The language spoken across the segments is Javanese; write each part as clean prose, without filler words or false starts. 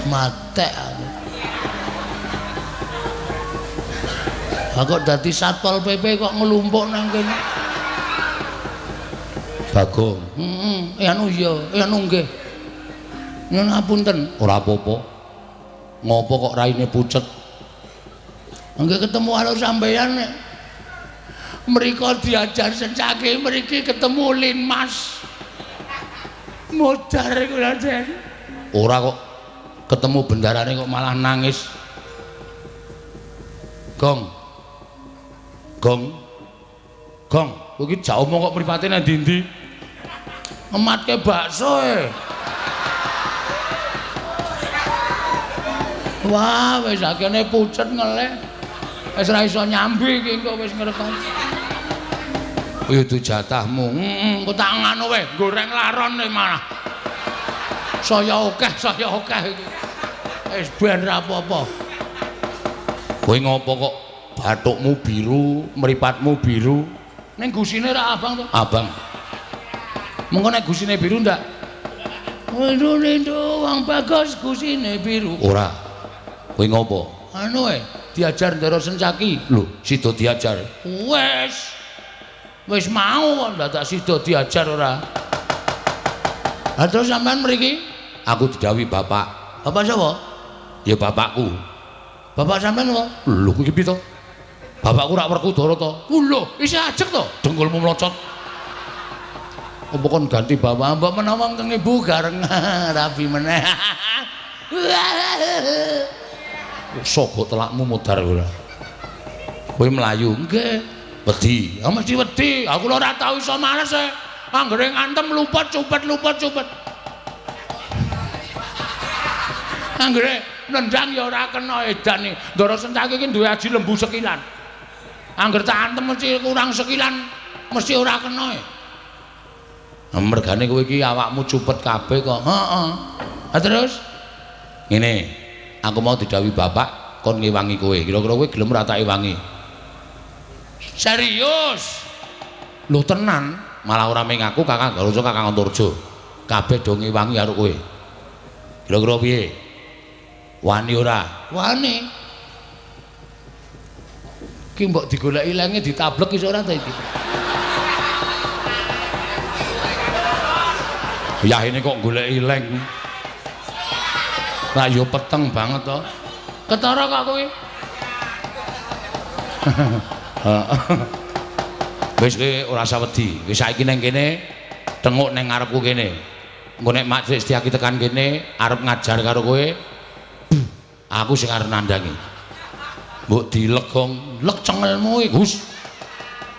Matek aku. Aku dadi Satpol PP kok nglumpuk nang kene. Bagong. Heeh, anu iya, anu nggih. Nyuwun ngapunten. Ora apa-apa. Ngopo kok raine pucet? Nggih ketemu karo sampeyan nek mriko diajar Sencaki, mriki ketemu Linmas. Modar iku Raden. Ora kok ketemu bendarane kok malah nangis. Gong. Gong. Gong, kowe iki jak omong kok mripate nang ndi-ndi? Ngematke bakso e. Wah, wis akene pucet ngelih. Wis ora iso nyambi iki engko wis ngrekon. Kuwi dudu jatahmu. Heeh, engko tak nganu wae, goreng laron e malah. Saya akeh iki. Wis ben ra apa-apa. Kowe ngopo kok bathukmu biru, mripatmu biru? Ning gusine ra abang to? Abang. Mengko nek gusine biru ndak? Rindu wong bagus gusine biru. Ora. Kowe ngopo? Anu diajar Ndara Sencaki. Lho, sida diajar. Wis. Wis mau kok ndadak sida diajar ora. Ha terus sampean mriki? Aku didhawuhi bapak. Bapak sapa? Ya bapakku. Bapak sampean apa? Lho, kuwi piye to? Bapakku rak Werkudara to. Lho, isih ajeg to? Dengkulmu mlocot. Apa kon ganti bapak? Mbok menawa keng ibu gareng rabi meneh. Sogok telakmu modar ora. Kowe mlayu? Nggih. Wedi. Ah mesti wedi. Aku lho ora tau iso males e. Anggere ngantem luput cupet luput cupet. Anggere nendang ya ora kena edan iki. Ndara Sencaki iki duwe aji lembu sekilan. Angger tak antem mesti kurang sekilan, mesti ora kena e. Mergane kowe iki awakmu cupet kabeh kok. Heeh. Ha terus ngene, aku mau didhawuhi bapak kon ngewangi kowe. Kira-kira kowe gelem ora tak ewangi? Serius? Lho tenan, malah ora mung aku, Kakang Garuca, Kakang Antarja. Kabeh do ngewangi karo kowe. Kira-kira piye? Wani ora? Wani. Ki mbok digoleki lenge ditablek iso ora ta iki? Ya ini kok goleki leng. Lah yo peteng banget to. Ketara kok kowe? Wis kowe ora usah wedi. Wis saiki nang kene tenguk nang ngarepku kene. Engko nek Mak Setyaki tekan kene arep ngajar karo kowe, aku sing arep nandangi. Mbok dilegong, lek cengelmu iki, Gus.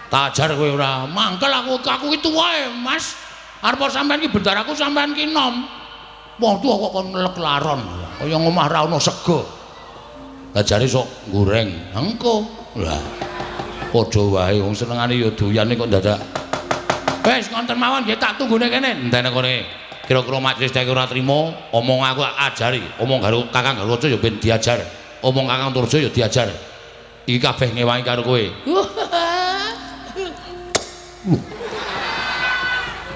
Tak ajar kowe ora. Mangkel aku, aku ki tuwa e, Mas. Arep sampean ki bendaraku sampean ki nom. Wong tuwa kok kon ngelek laron. Kaya ngomah ra ono sego. Lah jare sok goreng. Engko. Lah padha wae wong senengane ya doyane kok dadak. Wis ngonten mawon nggih tak tunggune kene. Entene kene. Kira-kira majelis tek ora trimo, omong aku ajari, omong karo Kakang Garuca ya ben diajar. Omong Kakang Antarja ya diajar. Iki kabeh ngewangi karo kowe.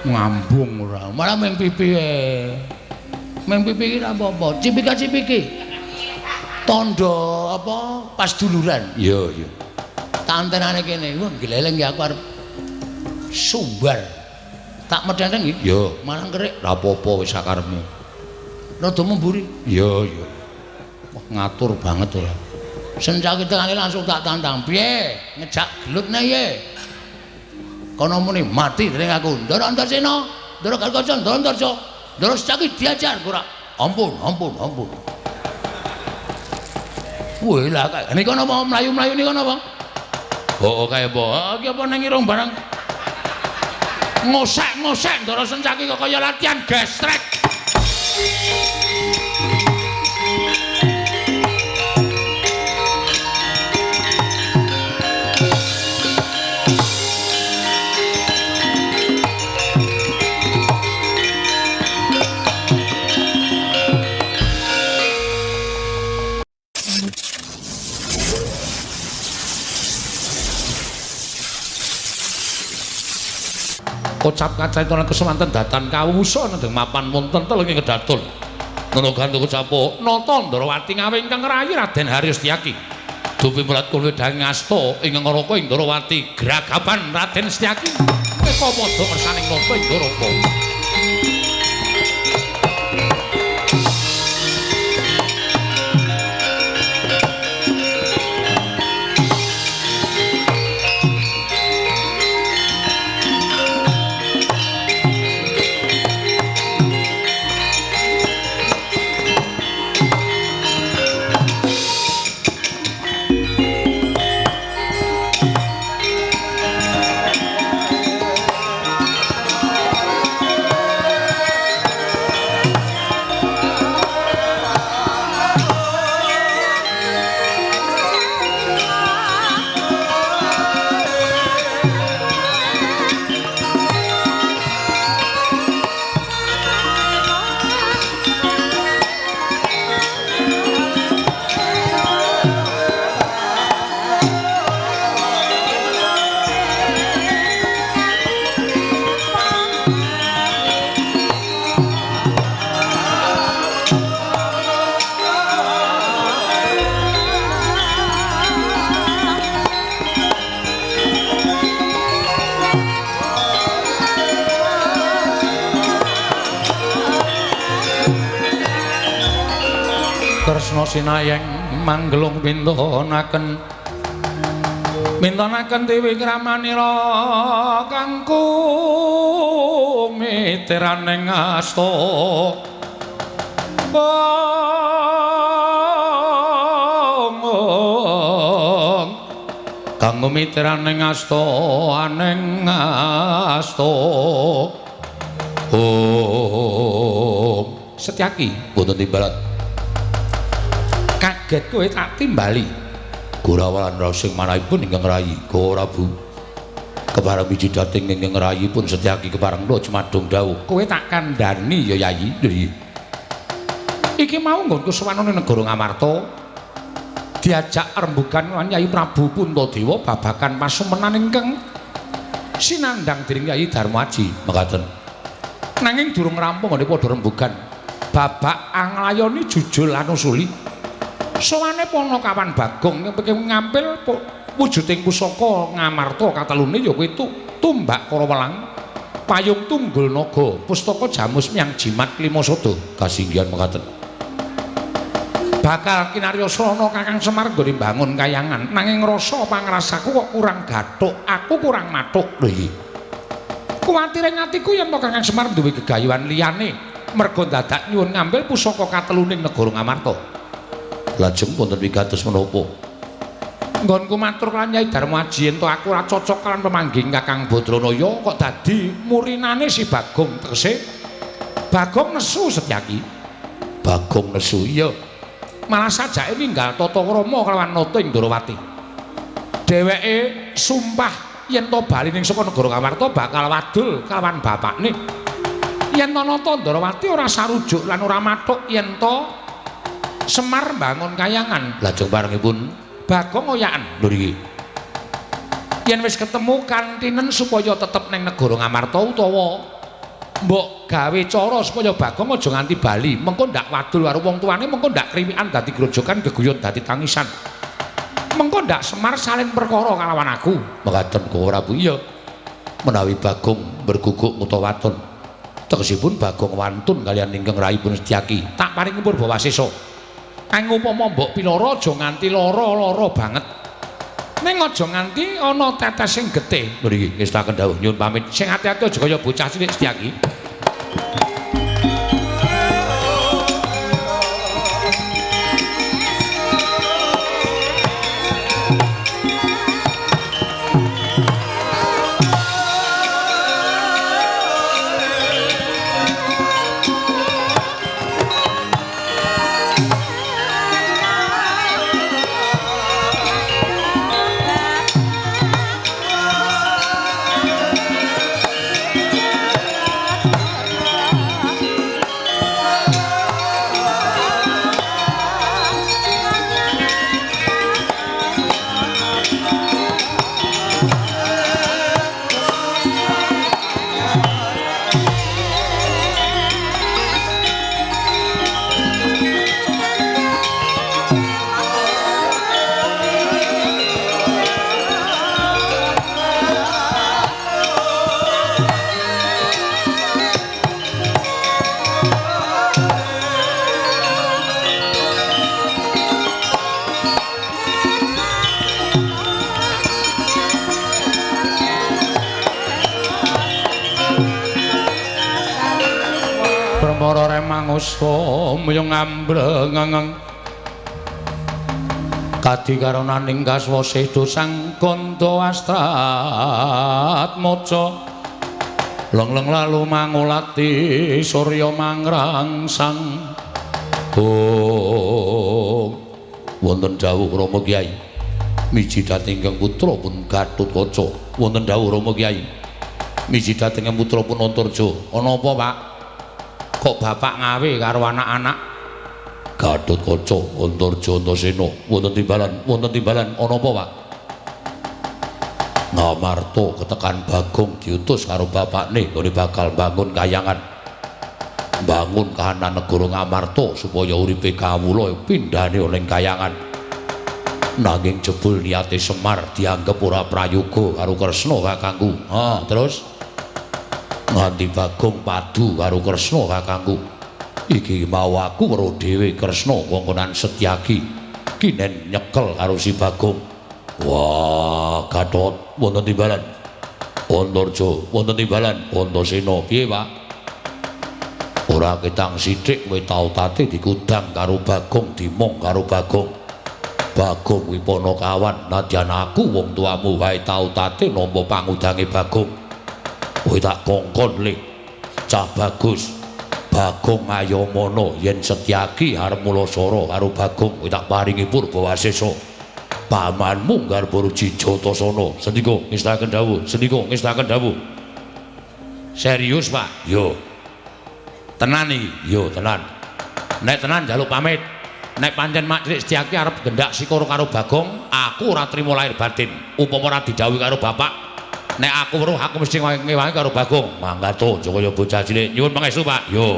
Ngambung ora. Malah mung pipi e. Mung pipi iki ora apa-apa. Cipika-cipiki. Tandha apa pas duluran. Iya, iya. Tantenane kene. Wah, gleleng ya aku arep sumbar. Tak medhenteng iki. Iya, malah kerik. Ora apa-apa wis sakarepmu. Rada memburi. Iya, iya. Wah, ngatur banget ora. Sencaki tekane langsung tak tantang. Piye? Ngejak gelut ne ye. Kono muni mati dening aku. Ndara Antarsena, Ndara Garukaca, Ndara Antarja. Ndara Sencaki diajar ora. Ampun, ampun, ampun. Wih lah kae. Nika napa mlayu-mlayu nika napa? Oh, kae apa? Iki apa ning irung barang? Ngosek-ngosek Ndara Sencaki kok kaya latihan gestrek. Kocap kacarita lan kesemanten datan kawusa nendheng mapan wonten teleng ing kedaton. Nunugan tuku capo nata Ndarawati ngawe ingkang rayi Raden Haryo Setyaki. Dupi mulat kula wedang ngasta ing ngaraka ing Ndarawati gragapan Raden Setyaki. Meka padha kersaning nata ing Ndaraka. Kresna sinayeng manggelung mintonaken mintonaken dewi kramanira kangku miteraning asta kanggo miteraning asta aneng asta. Om Setyaki boten timbalan. Kaget kowe tak timbali. Gorawalan raos sing manahipun ingkang rayi Prabu. Kepareng biji dating ingkang rayi pun Setyaki kepareng kula jumadung dawuh. Kowe tak kandhani ya Yayi. Lho iki mau nggonku sowanane negara Ngamarta. Diajak rembugan lan Yayi Prabu Puntadewa babagan pasumenan ingkang sinandhang dening Yayi Darmaji mekaten. Nanging durung rampung nggone padha rembugan. Babak anglayoni jujul lan usuli. Sowane Panakawan Bagong ngampil wujuding pusaka Ngamarta katelune ya kuwi tumbak Karawelang, payung tunggul naga, pustaka jamus miang jimat klimasada kasinggihan mekaten. Bakal kinarya srana Kakang Semar nggone mbangun kayangan, nanging rasa pangrasaku kok kurang gathuk, aku kurang mathuk lho iki. Kuwatire atiku yen to Kakang Semar duwe gegayuhan liyane merga dadak nyuwun ngambil pusaka kateluning negara Ngamarta. Lajeng wonten wigatos menapa? Nggonku matur lan Nyai Darmaji yen to aku ora cocok lan pemanggih Kakang Badranaya kok dadi murinane si Bagong tegese Bagong nesu Setyaki. Bagong nesu iya. Malah sajake ninggal tata krama kelawan nata ing Ndarawati. Dheweke sumpah yen to bali ning saka negara Ngamarta bakal wadul kelawan bapakne. Yen to nata Ndarawati ora sarujuk lan ora mathuk yen to Semar mbangun kayangan. Lajeng barengipun Bagong oyakan lho iki. Yen wis ketemu kantinen supaya tetep ning negara Ngamarta utawa mbok gawe cara supaya Bagong aja nganti bali, mengko ndak wadul karo wong tuane, mengko ndak kriwikan dadi grojokan geguyon dadi tangisan. Mengko ndak Semar salin perkara kalawan aku. Mekaten Prabu iya. Menawi Bagong berguguk utawa waton. Tegesipun Bagong wantun kaliyan ingkang rahipun Setyaki. Tak paringi purba wasesa. Kang upama mbok piloro aja nganti lara-lara banget. Ning aja nganti ana tetes sing getih. Lho iki wis tak kendhawuh nyuwun pamit. Sing ati-ati aja kaya bocah cilik Setyaki. Oh. kangasa muyung ambrengeng kadi karonaning kaswasa dosang kandha astratmaca lengleng lalu mangulati surya mangrangsang. Oh, wonten dawuh Rama Kyai miji dhateng ingkang putra pun Gatotkaca. Wonten dawuh Rama Kyai miji dhateng putra pun Antarja. Ana apa, Pak? Kok bapak ngawe karo anak-anak? Gatotkaca, Antarja, Antasena, wonten timbalan, wonten timbalan. Ana apa, Pak? Ngamarta ketekan Bagong diutus karo bapakne nggone bakal bangun kayangan. Bangun kahanan negara Ngamarta supaya uripe kawula pindhane ning kayangan. Nanging jebul niate Semar dianggep ora prayoga karo Kresna kakangku. Ha, terus nganti Bagong padu karo Kresna kakangku. Iki mau aku weruh dhewe Kresna kongkonan Setyaki kinen nyekel karo si Bagong. Wah, Gatot, wonten timbalan. Antarja, wonten timbalan. Antasena, piye, Pak? Ora ketang sithik kowe tau tate dikudang karo Bagong, dimong karo Bagong. Bagong kuwi panakawan, nadyan aku wong tuamu wae tau tate nampa pangudange Bagong. Kowe tak kongkon le, cah bagus. Bagong ayamana yen Setyaki arep mulasara karo Bagong, kowe tak paringi purba wasesa. Pamanmu Garba Ruci Jatasana. Sendika ngestakaken dawuh, sendika ngestakaken dawuh. Serius, Pak? Yo. Tenan iki? Yo, tenan. Nek tenan njaluk pamit. Nek pancen Mak Cilik Setyaki arep gendak sikara karo Bagong, aku ora trima lahir batin. Upama ora didhawuhi karo bapak, nek aku weruh aku mesti ngewangi karo Bagong. Mangga to, aja kaya bocah cilik. Nyuwun pangestu, Pak. Yo.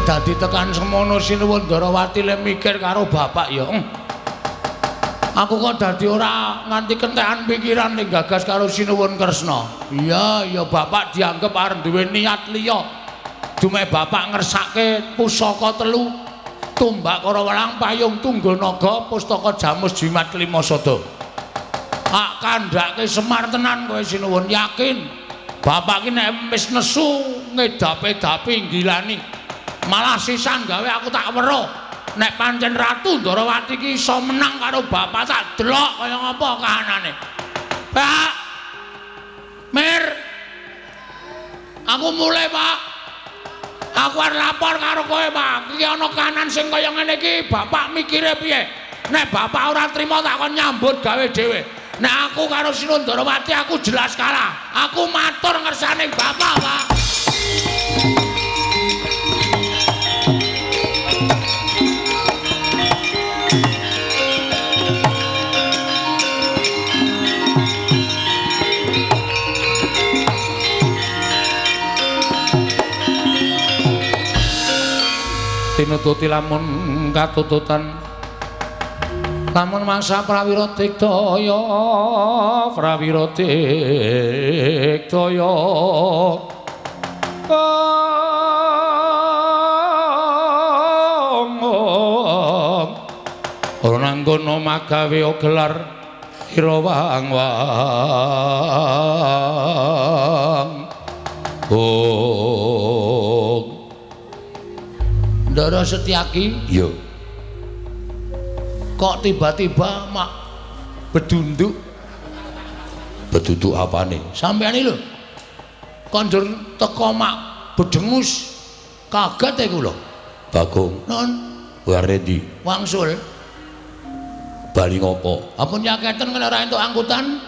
Dadi tekan semono sinuwun Ndarawati le mikir karo bapak ya. Aku kok dadi ora nganti kentekan pikiran ning gagas karo sinuwun Kresna. Iya, ya bapak dianggep arep duwe niat liya. Dumeh bapak ngersake pusaka telu, tumbak Karawelang, payung tunggul naga, pustaka jamus jimat kelima sada. Ak kandhake Semar tenan kowe sinuwun, yakin. Bapak ki nek wis nesu ngedape-dape nggilani. Malah sisan gawe aku tak weruh nek pancen Ratu Ndarawati ki iso menang karo bapak tak delok kaya ngapa kahanane. Pak Mir, aku mulai, Pak. Aku arep lapor karo kowe, Pak. Iki ana kahanan sing kaya ngene iki, bapak mikire piye? Nek bapak ora trima tak kon nyambut gawe dhewe. Nek aku karo Sinuwun Ndarawati aku jelas kalah. Aku matur ngersane bapak, Pak. Tinututi lamun katututan lamun mangsa prawira digdaya, prawira digdaya. Ora nanggono magawe gelar ira wang-wang. Oh. Ndara Setyaki, iya. Kok tiba-tiba mak bedunduk? Bedunduk apane? Sampeyan iki lho. Konjur teko mak bedengus. Kaget e kula. Bagong. Non. Kowe arep ndi? Wangsul. Bali ngopo? Ampun yaketen kena ora entuk angkutan.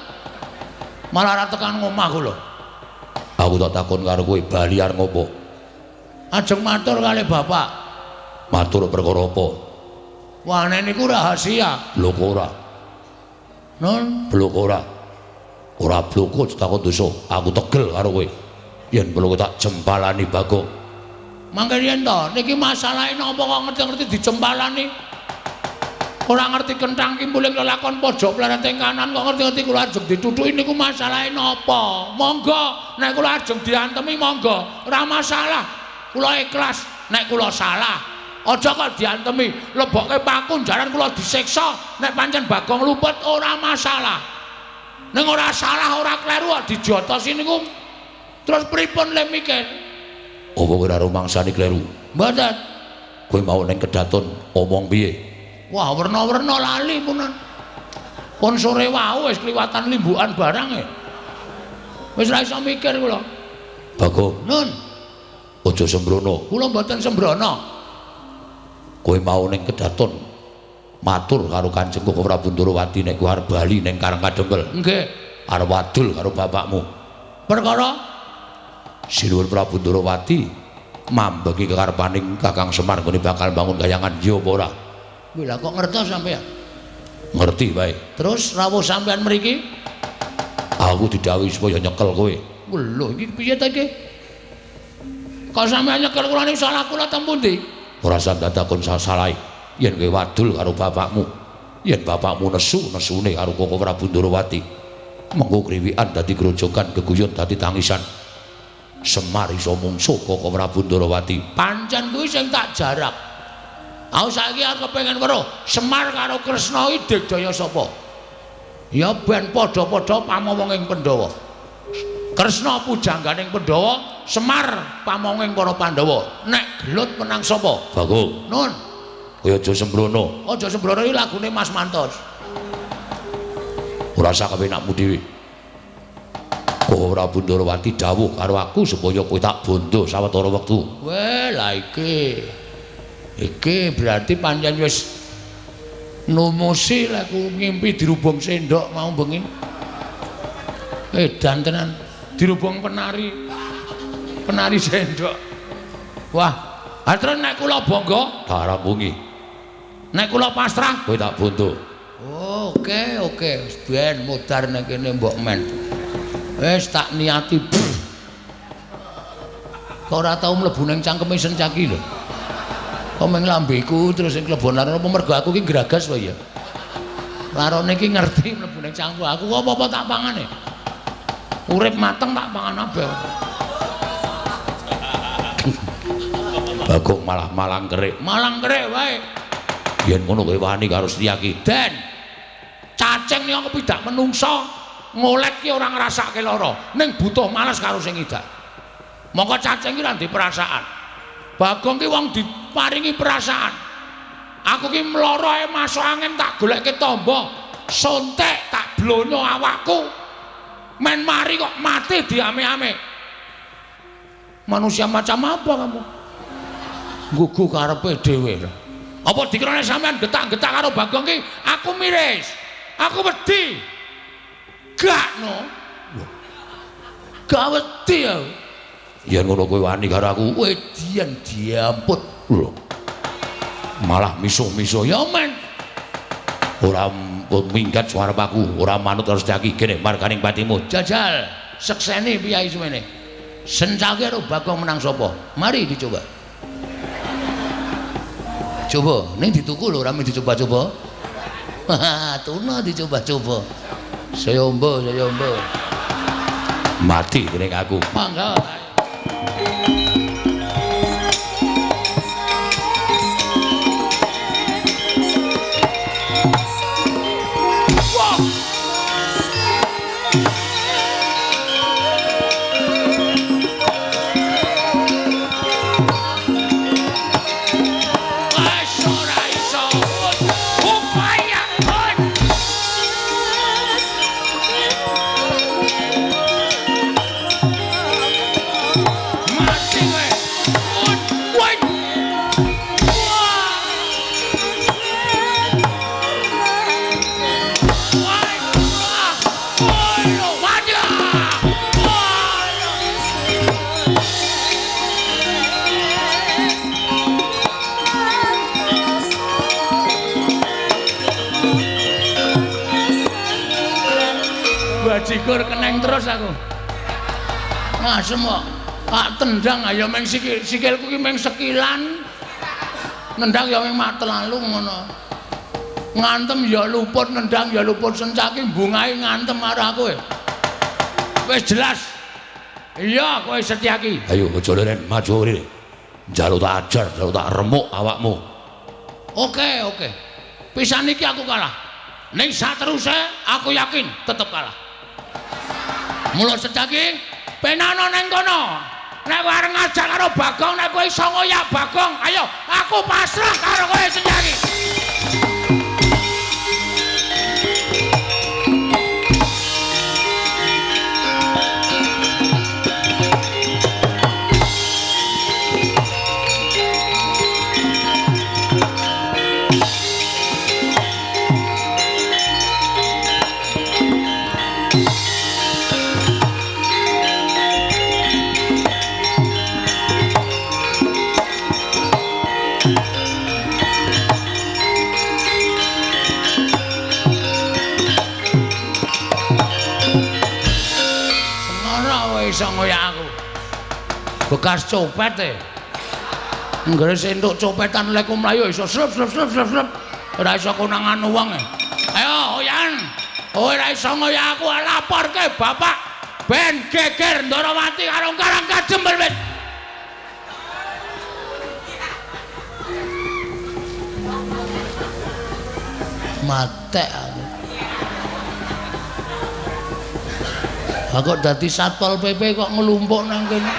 Malah ora tekan ngomah kula. Aku tak takon karo kowe, bali arep ngopo? Ajeng matur kali bapak. Matur perkara apa? Wah, nek niku rahasia. Blok ora. Nun, blok ora. Ora bloko takon dosa. Aku tegel karo kowe. Yen perlu tak jempalani Bagong. Mangke yen to, niki masalahe napa kok ngerti-ngerti dijempalani? Ora ngerti kenthang kimpuling lelakon pojok plerete kanan kok ngerti-ngerti kula ajeng ditutuki niku masalahe napa? Monggo, nek kula ajeng diantemi monggo, ora masalah. Kula ikhlas nek kula salah. Aja kok diantemi, lebokke paku jaran kula disiksa, nek pancen Bagong luput ora masalah. Ning ora salah, ora kleru kok dijotosi niku terus pripun le mikir? Apa kowe ora rumangsani kleru? Mboten. Kowe mau ning kedaton omong piye? Wah, werna-werna lali punan. Pun sore wau wis kliwatan limbukan barang e. Wis ora iso mikir kula. Bagong. Nun. Aja sembrono. Kula mboten sembrono. Kowe mau ning kedaton matur karo Kanjeng Koko Prabu Ndorowati nek kowe arep bali ning Karang Kadempel. Nggih. Arep wadul karo bapakmu. Perkara Sinuwun Prabu Ndorowati mambeki kekarepaning Kakang Semar nggone bakal bangun kayangan ya apa ora? Wih, lah kok ngertos sampean? Ngerti wae. Terus rawuh sampean mriki? Aku didhawuhi supaya nyekel kowe. Lho, iki piye ta iki? Kok sampean nyekel kula niku salah kula teng pundi? Ora usah takon salahe. Yen kowe wadul karo bapakmu, yen bapakmu nesu, nesune karo Koko Prabu Ndorowati. Mengko kriwikan dadi grojogan, geguyon dadi tangisan. Semar iso mungsuh Koko Prabu Ndorowati. Pancen kuwi sing tak jarak. Aku saiki arep kepengin weruh Semar karo Kresna iki digdaya sapa? Ya ben padha-padha pamomonging Pandhawa. Kresna pujangganing Pandhawa, Semar pamonging para Pandhawa. Nek gelut menang sapa? Bagong. Nun. Kowe aja sembrono. Aja sembrono iki lagune Mas Mantos. Ora usah kepenakmu dhewe. Koko Prabu Ndorowati dawuh karo aku supaya kowe tak bondo sawetara wektu. Weh, lah iki. Iki berarti pancen wis numusi lek ku ngimpi dirubung sendok mau bengi. Edan tenan dirubung penari. Penari sendok. Wah, ha terus nek kula bangga tak rampungi. Nek kula pasrah kowe tak bondo. Oke, oke, wis ben mudhar nek kene mbok men. Wis tak niati. Kok ora tau mlebu ning cangkeme Sencaki lho. Kok meng lambeku terus sing klebon laron apa mergo aku ki gragas wae ya. Larone ki ngerti mlebu ning cangkem aku kok apa-apa tak pangane. Urip mateng tak pangan kabeh. Bagong malah malang kerik. Malang kerik wae. Yen ngono kowe wani karo Setyaki. Den. Cacing niku kepidak menungso. Ngolet ki ora ngrasake lara, ning butuh males karo sing ngidak. Mongko cacing ki ora ndek perasaan. Bagong ki wong diparingi perasaan. Aku ki mloro ae masuk angin tak golekke tamba, sontek tak blonyo awakku. Men mari kok mati diame-ame. Manusia macam apa kamu? Nggugu karepe dhewe. Apa dikirane sampean getak-getak karo Bagong ki aku miris. Aku wedi. Gak no. Gak wedi aku. Yen ngono kowe wani karo aku, wedian diamput. Lho. Malah misuh-misuh ya men. Ora minggat suarep aku, ora manut karo Setyaki kene marganing patimu. Jajal, sekseni piyai semene. Sencaki karo Bagong menang sapa? Mari dicoba. Coba, ning dituku lho, ora mung dicoba-coba. Tuna dicoba-coba. Saya ombo, saya ombo. Mati dening aku. Mangga. Wah. Wes ora iso. Upaya. Bajigur keneng terus aku. Asem kok. Tak tendang ayo meng sikil, sikilku ki meng sekilan. Nendang ya meng matelalu ngono. Ngantem ya luput, nendang ya luput, Sencaki bungahe ngantem karo aku. Wis jelas. Iya, kowe Setyaki. Ayo aja leren, maju rene. Njaluk tak ajar, njaluk tak remuk awakmu. Oke, oke. Pisan iki aku kalah. Ning sateruse aku yakin tetep kalah. Mula Setyaki penano ning kono. Nek kowe arep ngajak karo Bagong, nek kowe iso ngoyak Bagong, ayo aku pasrah karo kowe Setyaki. Iso ngoyak aku. Bekas copet e. Nggere entuk copetan lek mlayu iso slep slep slep slep slep. Ora iso konangan wong e. Ayo oyan. Ora iso ngoyak aku, laporke bapak ben geger Ndorowati karo Karang Kajembel wit. Matek aku. Aku dadi Satpol PP kok nglumpuk nang kene.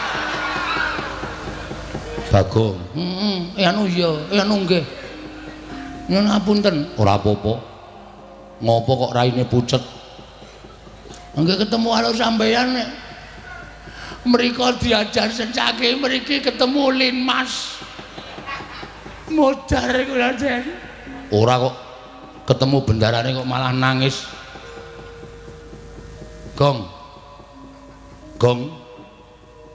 Bagong. Heeh, anu iya, anu nggih. Nyuwun ngapunten. Ora apa-apa. Ngopo kok raine pucet? Nggih ketemu karo sampeyan nek mriko diajar Sencaki, mriki ketemu Linmas. Modar iku Raden. Ora kok ketemu bendarane kok malah nangis. Gong. Gong.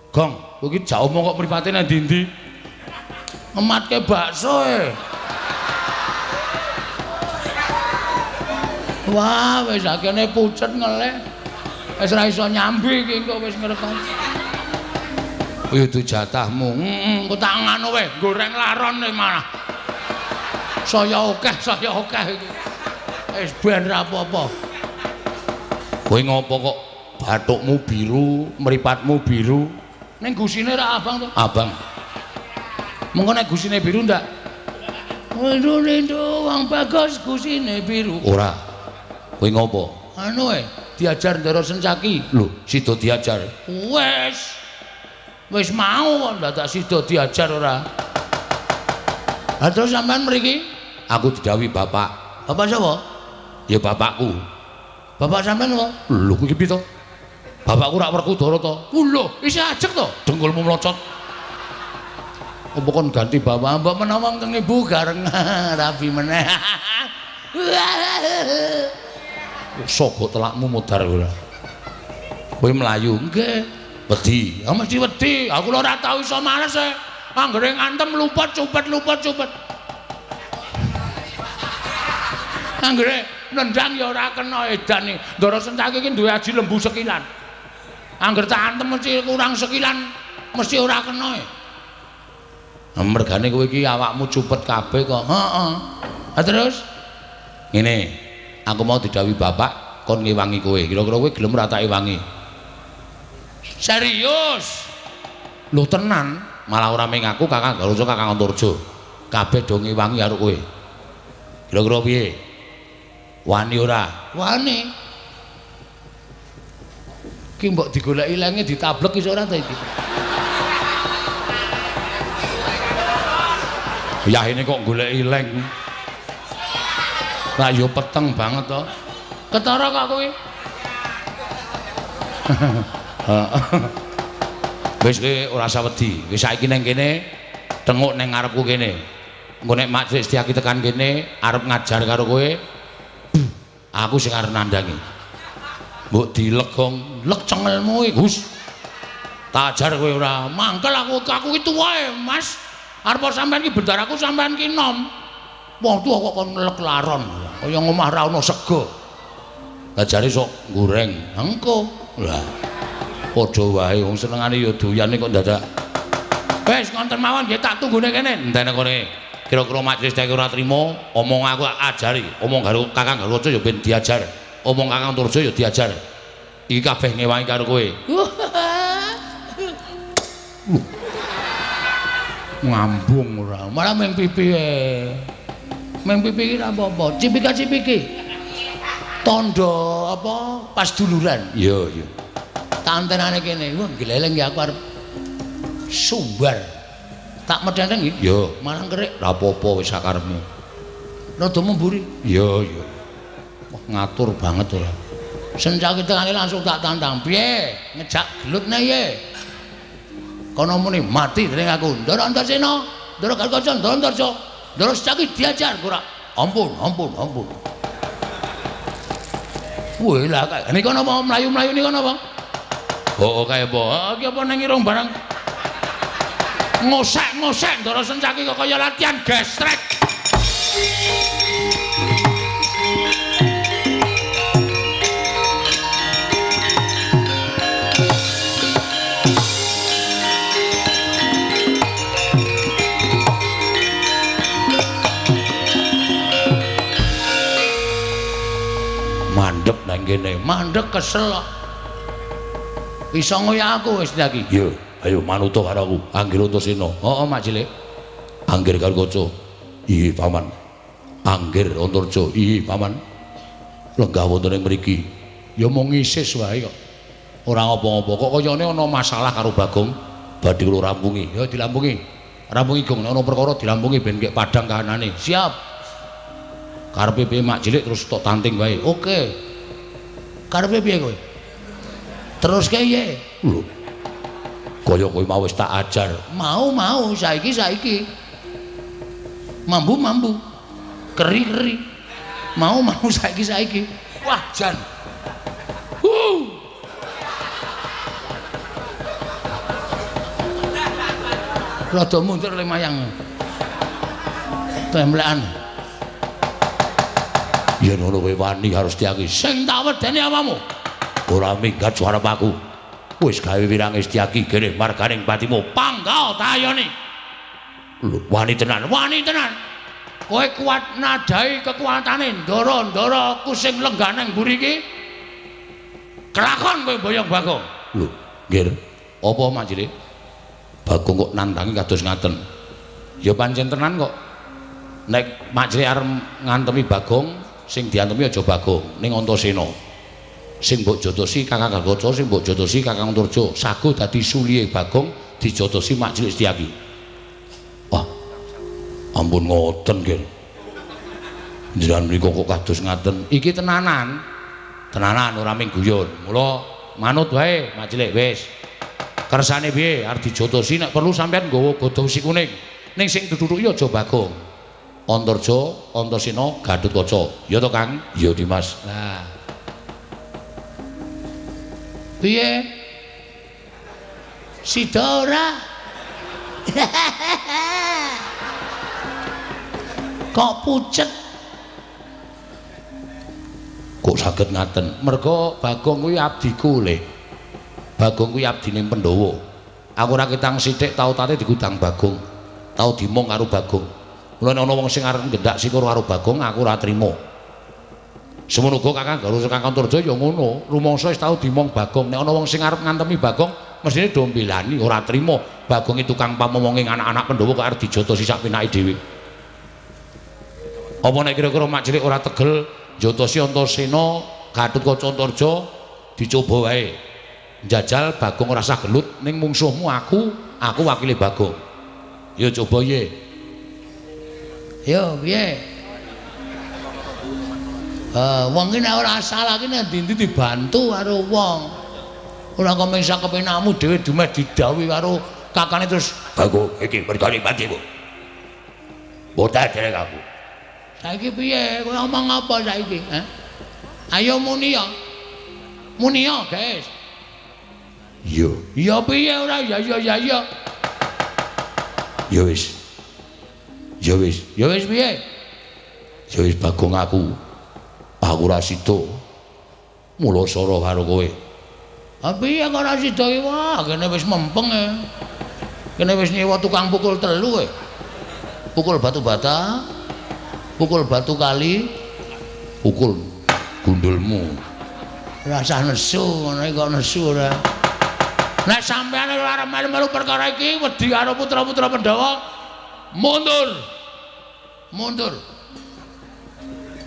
Gong, kowe iki jak omong kok mripate nang ndi-ndi? Ngematke bakso e. Wah, wis akene pucet ngelih. Wis ora iso nyambi iki engko wis ngrekon. Kuwi dudu jatahmu. Heeh, engko tak nganu wae, goreng laron e malah. Saya akeh iki. Wis ben ra apa-apa. Kowe ngopo kok bathukmu biru, mripatmu biru? Ning gusine ra abang to? Abang. Mengko nek gusine biru ndak? Rindu wong bagus gusine biru. Ora. Kowe ngopo? Anu e, diajar Ndara Sencaki. Lho, sida diajar. Wis. Wis mau kok ndadak sida diajar ora. Ha terus sampean mriki? Aku didhawuhi bapak. Bapak sapa? Ya bapakku. Bapak sampean kok? Lho, kuwi piye to? Bapakku rak Werkudara to. Lho, isih ajeg to? Dengkulmu mlocot. Apa kon ganti bapak? Mbok menawa keng ibu gareng rabi meneh. Sogok telakmu modar ora. Kowe mlayu? Nggih. Wedi. Ya mesti wedi. Aku lho ora tau iso males e. Anggere ngantem luput cupet luput cupet. Anggere nendang ya ora kena edan. Ndara Sencaki iki duwe aji lembu sekilan. Angger tak antem mesti kurang sekilan, mesti ora kena. Mergane kowe iki awakmu cupet kabeh kok. Heeh. Ha terus ngene, aku mau didhawuhi bapak kon ngewangi kowe. Kira-kira kowe gelem ora tak ewangi? Serius? Lho tenan, malah ora mung aku, Kakang Garuca, Kakang Antarja. Kabeh do ngewangi karo kowe. Kira-kira piye? Wani ora? Wani. Ki mbok digoleki lenge ditablek iso ora ta iki? Yahene kok goleki leng. Lah ya peteng banget to. Ketara kok kowe? Wis kowe ora usah wedi. Wis saiki ning kene tenguk ning ngarepku kene. Engko nek Mak Setyaki tekan kene arep ngajar karo kowe, aku sing arep nandangi. Mbok dilegong, lek cengelmu iki. Gus. Tak ajar kowe ora. Mangkel aku iki tuwa, Mas. Arep sampean iki bendaraku sampean ki nom. Wong tuwa kok kon ngelek laron. Kaya ngomah ra ono sego. Lah jare sok goreng. Engko. Lah padha wae wong senengane ya doyane kok dadak. Wis ngonten mawon nggih tak tunggune kene. Entene kene. Kira-kira majelis tek ora trimo, omong aku ajari, omong karo Kakang Garuda ya ben diajar. Omong Kakang Antarja ya diajar. Iki kabeh ngewangi karo kowe. Ngambung ora. Malah meng pipi. Meng pipi iki ora apa-apa. Cipika-cipiki. Tandha apa pas duluran. Iya, iya. Tantenane kene. Wah, gleleng ya aku arep sumbar. Tak medhenteng iki. Iya, malah kerik. Ora apa-apa wis sakarepmu. Rada memburi. Iya, iya. Wah, ngatur banget ora. Sencaki tekane langsung tak tantang. Piye? Ngejak gelut ne ye. Kono muni mati dening aku. Ndara Antasena, Ndara Garuda, Ndara Antarja. Ndara Setyaki diajar ora. Ampun, ampun, ampun. Wih lah kae. Nika napa mlayu-mlayu nika napa? Oh, kae apa? Iki apa ning irung barang? Ngosek-ngosek Ndara Sencaki kok kaya latihan gestrek. Mandek nang kene, mandek kesel kok. Iso ngoyak aku wis iki. Iya, ayo manuta karo aku, Anggir Antasena. Heeh, Mak Cilik. Anggir karo kaca. Iya, Paman. Anggir Antarja. Iya, Paman. Lenggah wonten ing mriki. Ya mung ngisis wae kok. Ora ngapa-ngapa. Kok kayane ana masalah karo Bagong. Badhe kula rampungi. Ya dilampungi. Rampungi Gong, nek ana perkara dilampungi ben gek padhang kahanane. Siap. Karepe piye Mak Cilik terus tok tanting wae. Oke. Karepe piye kowe? Terus piye? Lho. Kaya kowe mau wis tak ajar. Mau-mau saiki-saiki. Mambu-mambu. Keri-keri. Mau-mau saiki-saiki. Wah, jan. Rada mundur le mayang. Temblekan. Yen ngono kowe wani karo Setyaki. Sing tak wedeni awamu. Ora minggat suarep aku. Wis gawe wirange Setyaki gereh marganing patimu. Panggah tayone. Lho, wani tenan, wani tenan. Kowe kuat nadai kekuatane ndara-ndara aku sing lenggah nang mburi iki. Kelakon kowe boyong Bagong. Lho, nggih. Apa Mak Cilik? Bagong kok nantangi kados ngaten. Ya pancen tenan kok. Nek Mak Cilik arep ngantemi Bagong, sing diantemi aja Bagong, ning Antasena. Sing mbok jotosi Kakang Garuda, sing mbok jotosi Kakang Antarja, sago dadi sulihe Bagong dijotosi Mak Cilik Setyaki. Wah. Ampun ngoten nggih. Njenengan mriku kok kados ngaten. Iki tenanan. Tenanan ora mung guyon. Mula manut wae Mak Cilik wis. Kersane piye arep dijotosi nek perlu sampean nggawa godha wesi kuning. Ning sing ditutuki aja Bagong. Antarja, Antasena, Gatotkaca. Ya to, Kang? Ya, Dimas. Lah. Piye? Sida ora? Kok pucet? Kok saged ngaten? Merga Bagong kuwi abdiku le. Bagong kuwi abdine Pandhawa. Aku ora ketang sithik tau tate digudang Bagong. Tau dimong karo Bagong. Mula nek ana wong sing arep nggendak sikur karo Bagong, aku ora trima. Semono uga Kakang Garuda Kakang Antarja ya ngono, rumangsa wis tau dimong Bagong. Nek ana wong sing arep ngantemi Bagong, mesthine do mbelani, ora trima. Bagong iki tukang pamomonge anak-anak Pandhawa kok arep dijotosi sak penake dhewe. Apa nek kira-kira Mak Cilik ora tegel njotosi Antasena, Gatotkaca Antarja dicoba wae. Njajal Bagong ora sah gelut ning mungsuhmu aku wakile Bagong. Ya coba ye. Yo piye? Wong ki nek ora salah ki nek ndi-ndi dibantu karo wong. Ora kok mung sak kepenakmu dhewe dumeh didhawuhi karo kakane terus Bagong iki mergane patimu. Botak dhewe aku. Saiki piye? Kowe omong apa saiki, ha? Ayo muni ya. Muni ya, guys. Iya. Ya piye ora? Ya ya ya ya. Ya wis. Ya wis, ya wis piye? Ya wis Bagong aku. Aku ora sida. Mulasara karo kowe. Ha piye kok ora sida iki? Wah, kene wis mempeng e. Kene wis nyewa tukang pukul telu kowe. Pukul batu bata, pukul batu kali, pukul gundulmu. Rasah nesu, ngono iki kok nesu ora. Nek sampeyan ora arep melu-melu perkara iki wedi karo putra-putra Pandhawa, mundur. Mundur.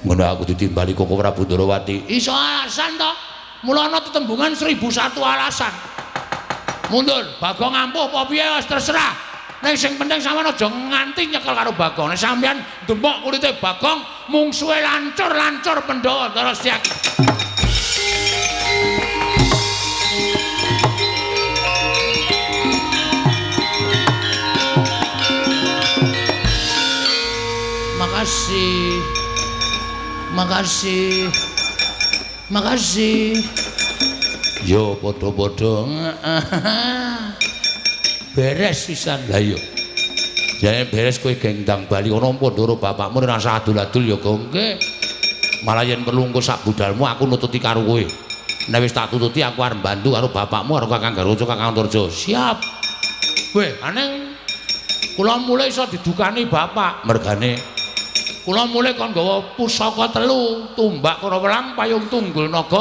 Ngono aku ditimbali Koko Prabu Ndorowati. Iso alasan to? Mula ana tetembungan 1001 alasan. Mundur, Bagong ampuh apa piye wis terserah. Ning sing penting sampeyan aja nganti nyekel karo Bagong. Nek sampeyan demok kulite Bagong, mungsuhe lancur-lancur Pandhawa Ndara Setyaki. Makasih. Makasih. Makasih. Yo padha-padha. Beres pisan. Lah iya. Jane beres kowe gendang bali ana Pandhara bapakmu ora usah adul-adul ya Gong. Nggih. Malah yen perlu engko sak budalmu aku nututi karo kowe. Nek wis tak tututi aku arep bantu karo bapakmu karo Kakang Garuca Kakang Antarja. Siap. Weh, aneng kula mulih iso didukani bapak. Mergane kula mulih kon nggawa pusaka telu, tumbak Karawelang, payung tunggul naga,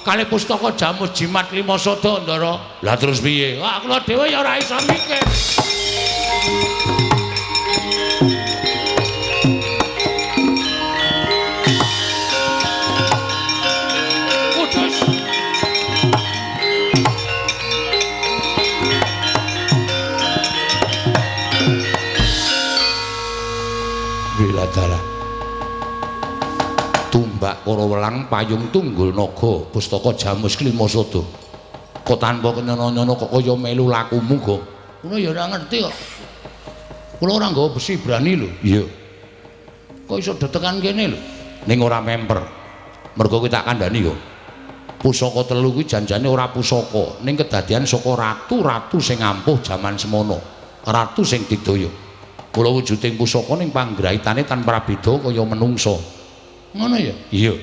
kalih pustaka jamus jimat lima sada, Ndara. Lah terus piye? Wah, kula dhewe ya ora iso mikir. Kudus. Wiladara. Tumbak Karawelang, payung tunggul naga, pustaka jamus klima sada. Kok tanpa kenyono-nyono kok kaya melu lakumu, Gong? Kula ya ora ngerti kok. Kula ora nggawa besi brani lho. Iya. Kok iso detekan kene lho? Ning ora memper. Mergo kowe tak kandhani kok. Pusaka telu kuwi janjane ora pusaka, ning kedadian saka ratu-ratu sing ampuh jaman semono. Ratu sing digdaya. Kula wujuding pusaka ning panggraitane tanpa prabeda kaya menungsa. Ngono ya? Iya.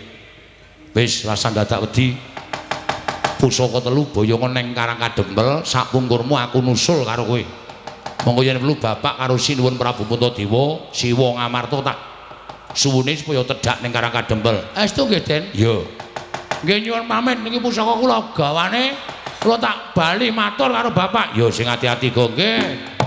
Wis rasa dadak wedi. Pusaka telu boyongan ning Karang Kadempel, sapungkurmu aku nusul karo kowe. Monggo yen perlu bapak karo Sinuwun Prabu Puntadewa, Siwa Ngamarta tak suwune supaya tedhak ning Karang Kadempel. Estu nggih, Den? Iya. Nggih nyuwun pamit niki pusaka kula gawane, kula tak bali matur karo bapak. Ya sing ati-ati kok nggih.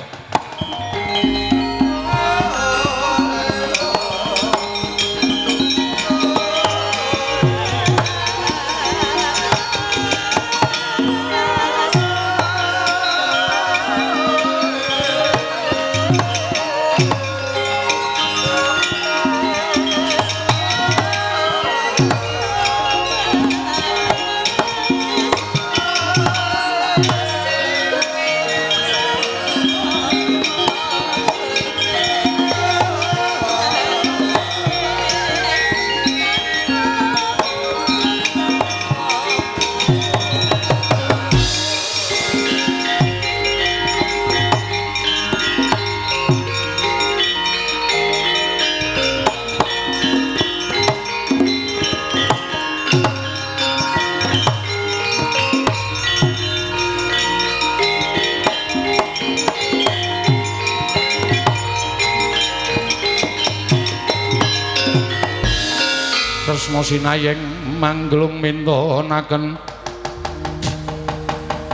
Kresna sinayeng mangglung mintonaken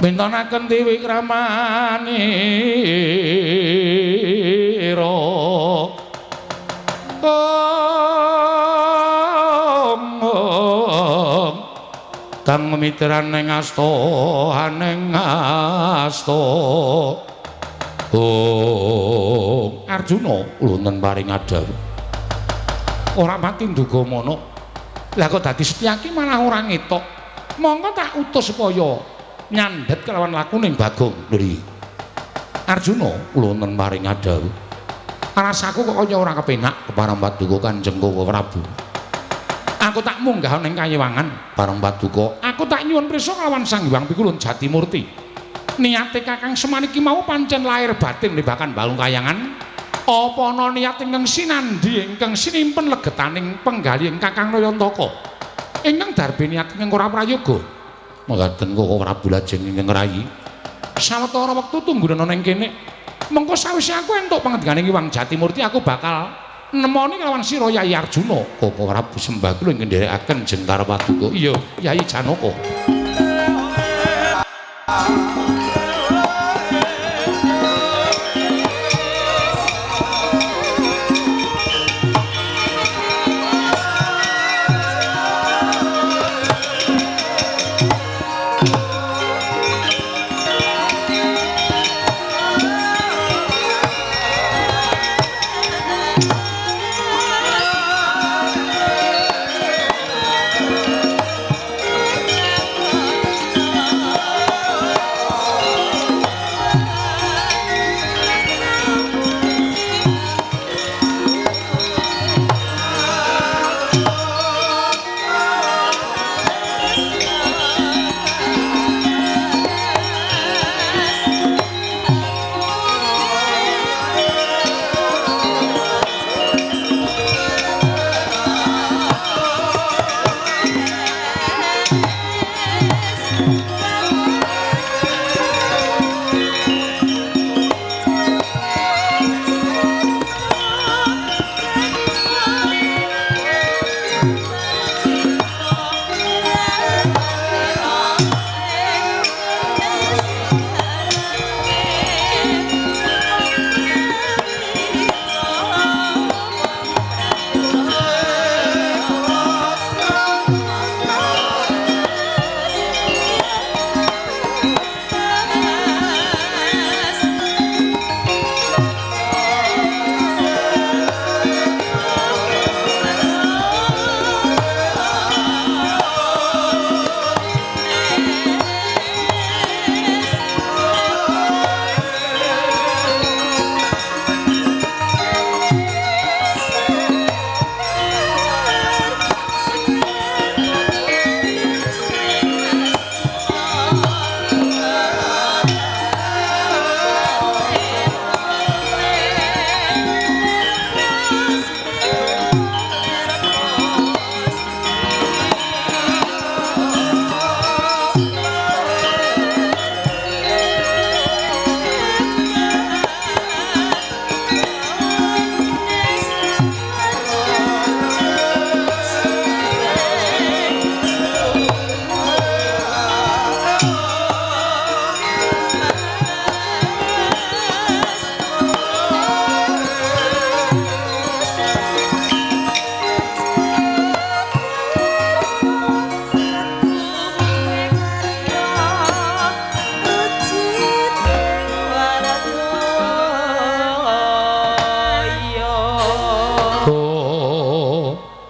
mintonaken tiwikramanira. Om kang mitran ing asta aning asta. Om Arjuna wonten paring adhawuh. Ora pati nduga mana. Lah kok dadi Setyaki malah ora ngetok. Monggo tak utus supaya nyandhet kelawan lakuning Bagong. Lho Arjuna wonten paring adhawuh. Rasaku kok kaya ora kepenak kepareng paduka Kanjeng Koko Prabu. Aku tak munggah ning kayewangan bareng paduka. Aku tak nyuwun prisa kelawan Sang Hyang Pikulun Jatimurti. Niate Kakang Semar iki mau pancen lahir batin limbakan balung kayangan. Apa ana niat ingkang sinandhi ingkang sinimpen legetaning penggalih Kakang Nayantaka? Ingkang darbeni ingkang ora prayoga. Mekaten Koko Prabu lajeng ingkang rayi. Sawetara wektu tunggunan ning kene. Mengko sawise aku entuk pangendikane Hyang Jatimurti aku bakal nemoni kelawan sira Yayi Arjuna. Koko Prabu sembah kula ingkang nderekaken jengkar paduka. Iya, Yayi Janaka.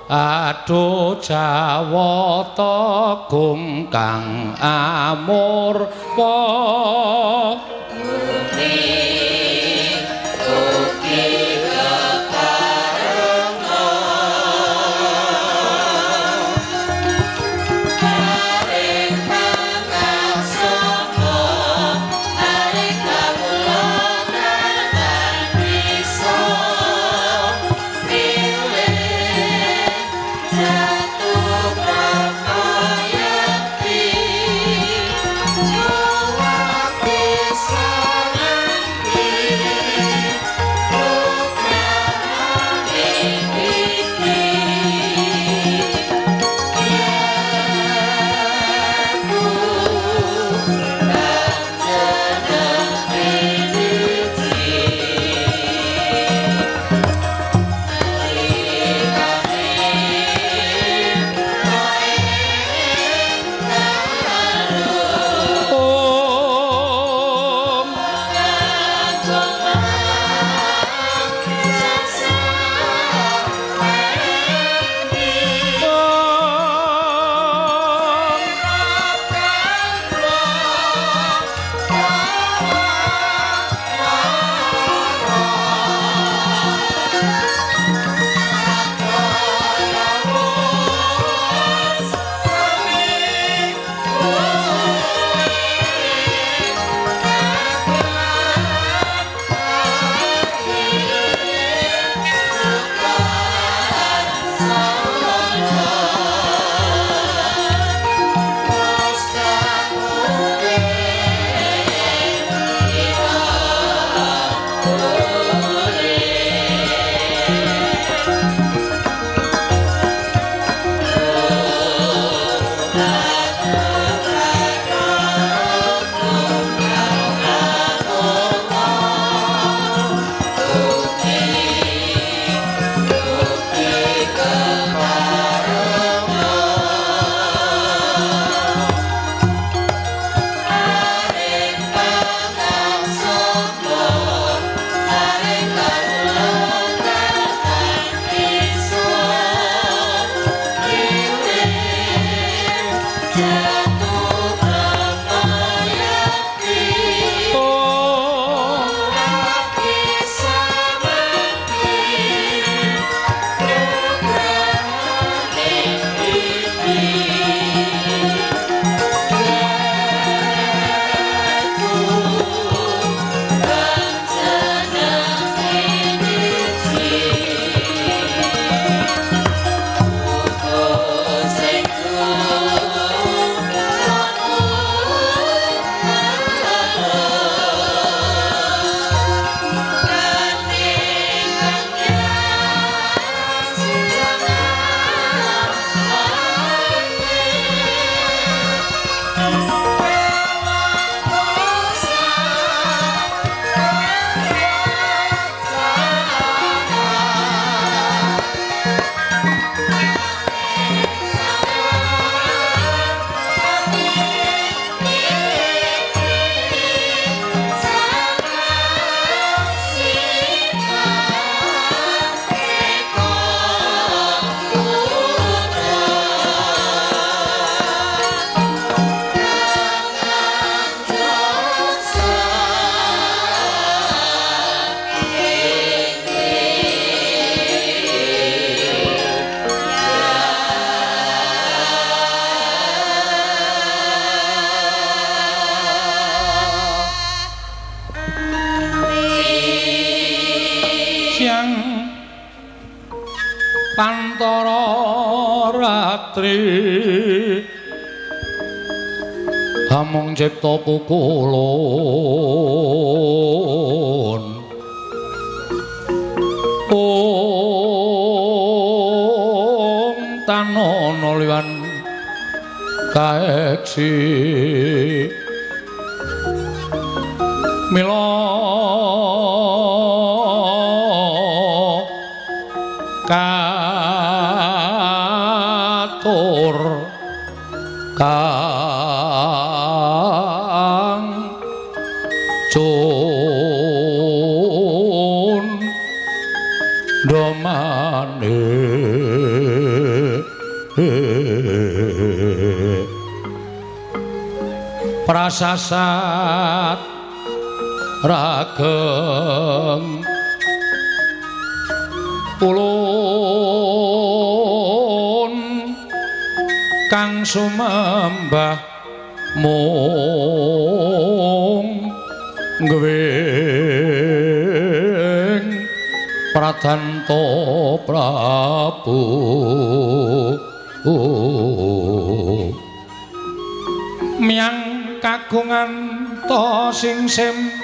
Aduh Jawata gung kang amurpa ugi keparenga paring pangaksama paring kawula bisa jatuh. Pantara ratri amung cipta pukulun ong tanono liwan kaeksi mila katur kang cun domane prasasat rageng ulun kang sumembah mung ngwing Pradanta Prabu miyang kagungan ta singsim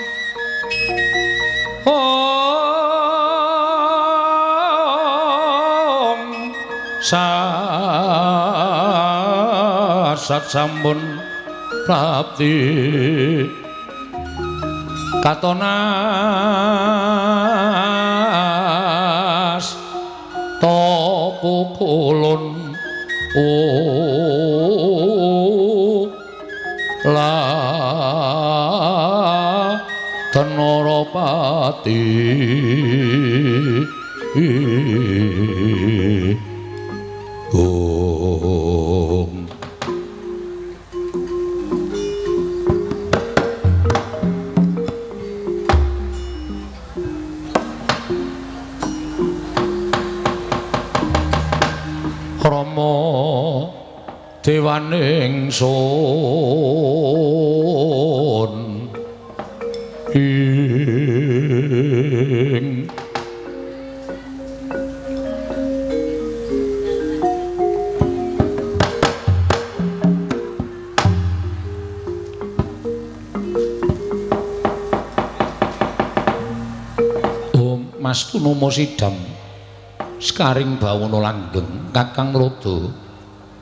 ong sasat sampun prapti katonas ta pukulun la Tenorapati Om Rama dewaning sun ing Om Mas Tunomo Sidam Sekaring bawono langgeng Kakang Lodho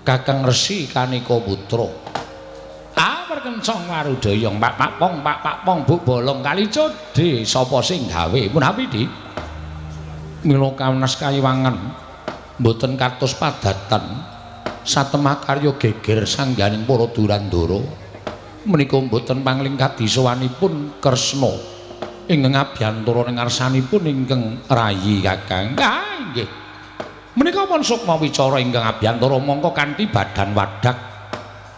Kakang Resi Kanika Putra Awerkencong warudaya Pak Pak Pong Pak Pak Pong Bu Bolong Kali Codhe sapa sing gawe menawi di mila kawenas kayiwangan mboten katos padatan satemah karya geger sangganing para durandara menika mboten pangling kadisawanipun Kresna ingkang abiyantara ing ngarsanipun ingkang rayi Kakang. Ah nggih. Menika pun sukma wicara ingkang abiyantara mongko kanthi badan wadak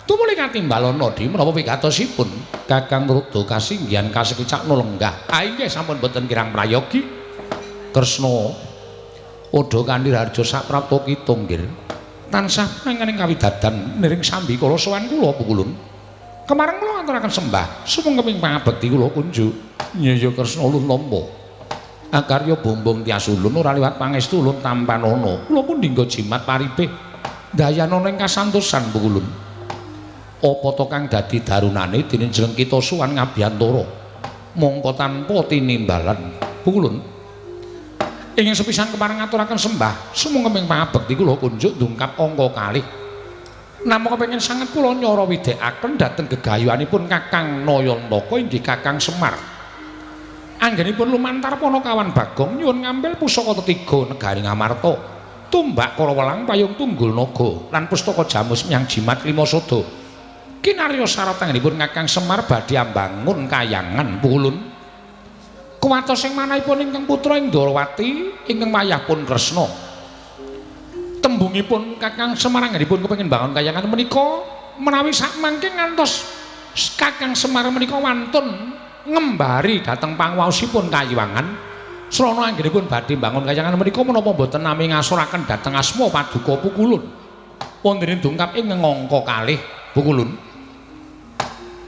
Tumuli katimbalana di menapa wigatosipun Kakang Rudra kasinggihan kasekicakna lenggah. Ah inggih sampun boten kirang prayogi. Kresna Odha kanthi raharja saprapta kita nggih. Tansah manganing kawidadan niring sambi kala sowan kula pukulun. Kemareng kula ngaturaken sembah sumangga pangabekti kula kunjuk. Nyaya Kresna ulun nampa. Akarya bombong tias ulun ora liwat pangestu ulun tampanana. Kula pun dinggo jimat paripih dayanana ing kasantosan pukulun. Apa to kang dadi darunane dene jeneng kita suwan ngabiyantara mongko tanpa tinimbalan pukulun. Ingkang sepisan kepareng ngaturaken sembah sumangga ing pangabekti kula kunjuk dungkap angka kalih. Namung kepengin sanget kula nyara widhekaken dhateng gegayuhanipun Kakang Nayantaka inggih Kakang Semar. Anggenipun lumantar Panakawan Bagong nyuwun ngambil pusaka tetiga negari Ngamarta, tumbak Karawelang payung tunggul naga lan pustaka jamus menyang jimat lima sada. Kinarya syarat anggenipun Kakang Semar badhe ambangun kayangan pukulun. Kuwatos ing manahipun ingkang putra ing Ndorowati ingkang wayahpun Kresna. Tembungipun Kakang Semar anggenipun kepengin bangun kayangan menika menawi sakmangke ngantos Kakang Semar menika wantun ngembari dhateng pangwaosipun kayiwangan. Srana anggenipun badhe bangun kayangan menika menapa boten nami ngasuraken dhateng asma paduka pukulun. Wonten dungkap ing angka kalih pukulun.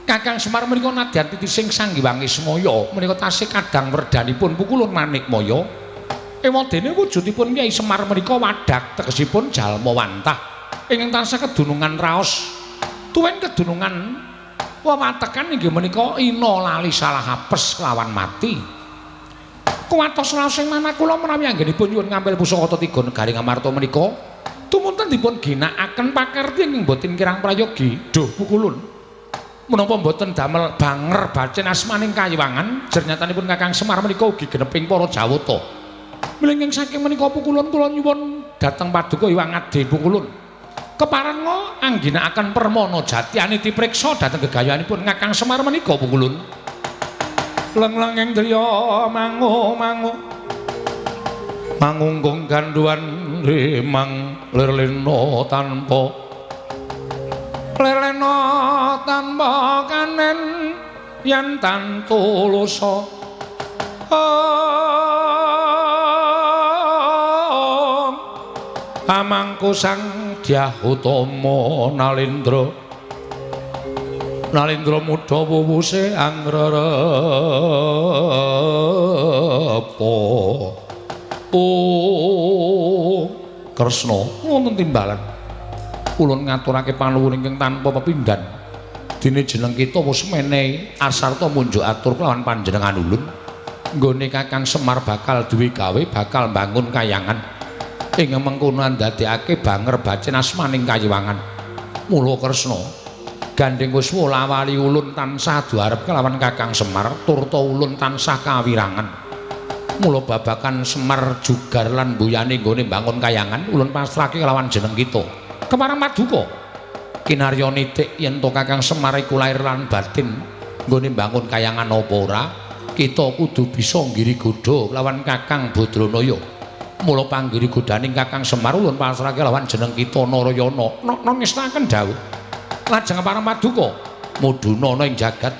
Kakang Semar menika nadyan titising Sang Hyang Ismaya menika tasih kadang werdanipun pukulun Manikmaya. Ewadene wujudipun Kyai Semar menika wadak tegesipun jalma wantah ingkang tansah kedunungan raos. Tuwin kedunungan wewatekan inggih menika ina lali salah apes kelawan mati. Kuwatos raos ing manah kula menawi anggenipun nyuwun ngambil pusaka tetiga negari Ngamarta menika tumunten dipun ginakaken pakarti ingkang boten kirang prayogi. Duh pukulun. Menapa mboten damel banger bacin asmaning kayiwangan jernyatanipun Kakang Semar menika ugi geneping para Jawata. Mlenging saking menika pukulun kula nyuwun dhateng paduka Hyang Adi pukulun. Keparenga angginakaken permana jati aniti priksa dhateng gegayuhanipun Kakang Semar menika pukulun. Leng-lenging driya mangu-mangu mangungkung ganduan rimang lirlena tanpa lelena tanpa kanen yen tantu lusa. Amangku Sang Dyah Utama Nalindra Nalindra mudha wuwuse angrerepa. Oh Kresna wonten timbalan ulun ngaturake panuwun ingkang tanpa pepindhan. Dene jeneng kita wis menehi asarta munjuk atur kelawan panjenengan ulun. Nggone Kakang Semar bakal duwe gawe bakal mbangun kayangan ing mengkono ndadekake banger bacin asmaning kayiwangan. Mula Kresna gandheng wis wolawali ulun tansah duarep kelawan Kakang Semar turta ulun tansah kawirangan. Mula babakan Semar jugar lan mbuyane nggone mbangun kayangan ulun pasrahke kelawan jeneng kita. Kemarang paduka kinarya nitik yen to Kakang Semar iku lair lan batin nggone mbangun kayangan apa ora kita kudu bisa nggiri godha lawan Kakang Badranaya. Mula panggiri godhaning Kakang Semar ulun pasrahke lawan jeneng kita Narayana. Nokno ngestaken dawuh. Lajeng parang paduka mudhuna ana ing jagat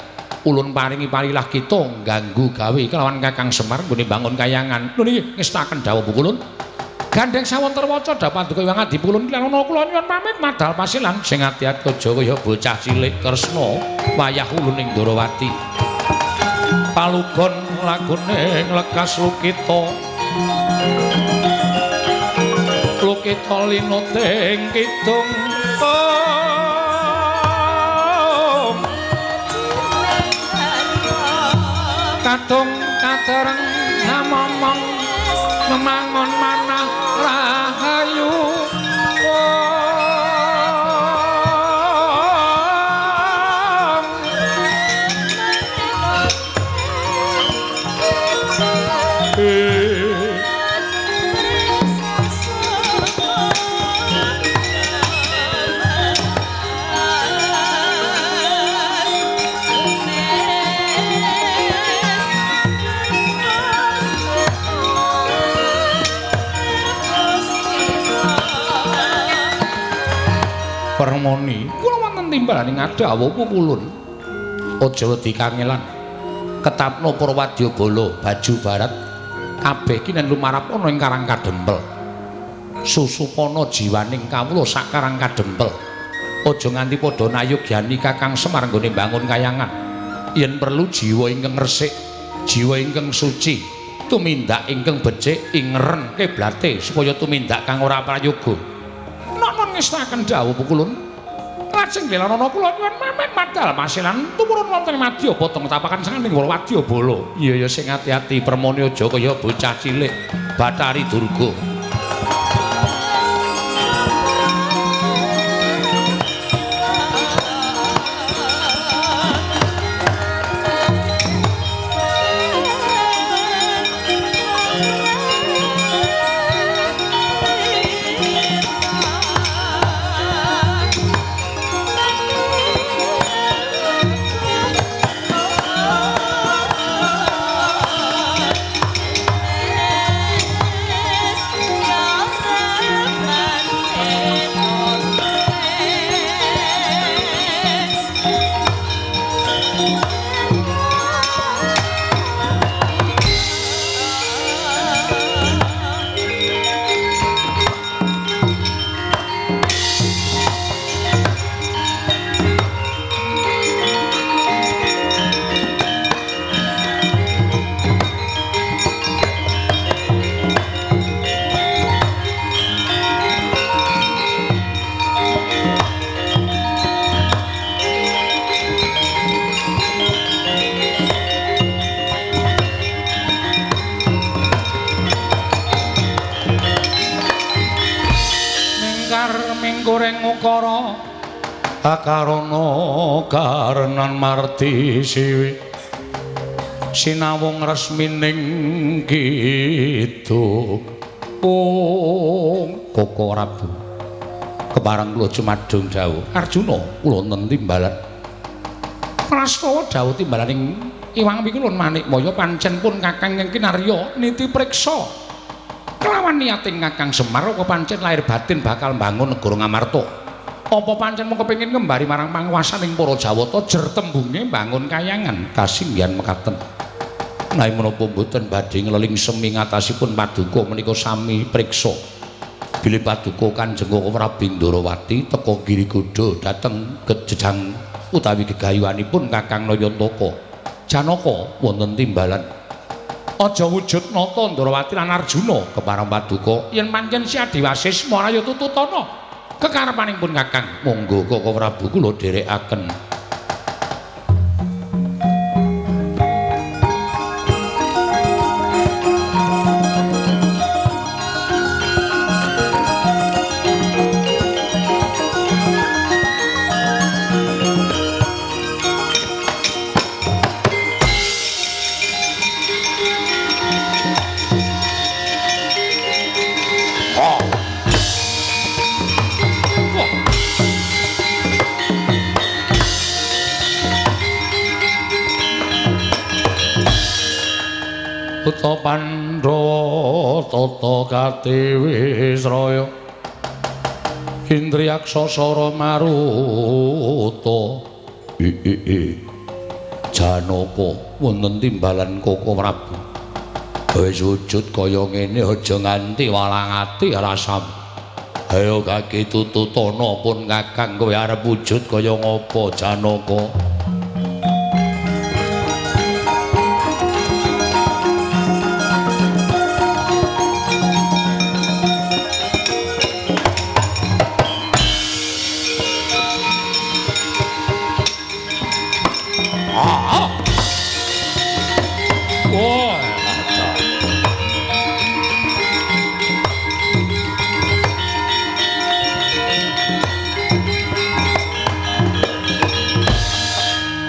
ulun paringi parilah kita ngganggu gawe kelawan Kakang Semar nggone mbangun kayangan. Lho niki ngestaken dawuh pukulun. Gandeng sawon terwaca dawuh paduka Hyang Adi pukulun lan kula nyuwun pamit madal pasilan sing ati-ati aja kaya bocah cilik Kresna wayah ulun ing Ndorowati. Palugon lagune nglekas lukita lukita linuting kidung kadung katereng namomong memangon manah rahayu. Permoni kula wonten timbalaning dawuh pukulun. Aja wedi kangelan. Ketapno para wadyabala baju barat kabeh ki nen lumarap ana ing Karang Kadempel. Susupana jiwaning kawula sak Karang Kadempel. Aja nganti padha nayogyani Kakang Semar nggone mbangun kayangan. Yen perlu jiwa ingkang resik, jiwa ingkang suci, tumindak ingkang becik ingeren kiblate supaya tumindak kang ora prayoga. Nono ngestaken dawuh pukulun. Lajeng lelanana kula nyuwun memet madal masilan tumurun wonten madya potong tapakan saking wadyabala. Iya ya sing ati-ati permoni aja kaya bocah cilik Bathari Durga. Akarana karenan marti siwi sinawung resmining kidung pung Koko Prabu kepareng kula jumadung dawuh Arjuna kula wonten timbalan prastawa dawuh timbalaning Iwang Wikulun Manikmaya pancen pun Kakang ing kinarya niti priksa kelawan niating Kakang Semar apa pancen lahir batin bakal mbangun negara Ngamarta. Apa pancen mung kepengin ngembari marang panguwasaning para Jawata jer tembunge mbangun kayangan kasinggihan mekaten. Menawi menapa mboten badhe ngleling semi ngatasipun paduka menika sami priksa. Bilih paduka Kanjeng Koko Prabu Ndorowati teka Girigodha dhateng kejejang utawi gegayuhanipun Kakang Nayantaka. Janaka wonten timbalan. Aja wujud nata Ndorowati lan Arjuna kepareng paduka yen pancen si Adiwasis maraya tututana. Kekarepaning pun Kakang, monggo Koko Prabu kula dherekaken. Uta Pandhawa tata katiwisraya Indriyaksa sara maruta Janaka wonten timbalan Koko Prabu wis wujud kaya ngene aja nganti walang ati rasam. Ayo kaki tututana pun Kakang kowe arep wujud kaya ngapa Janaka.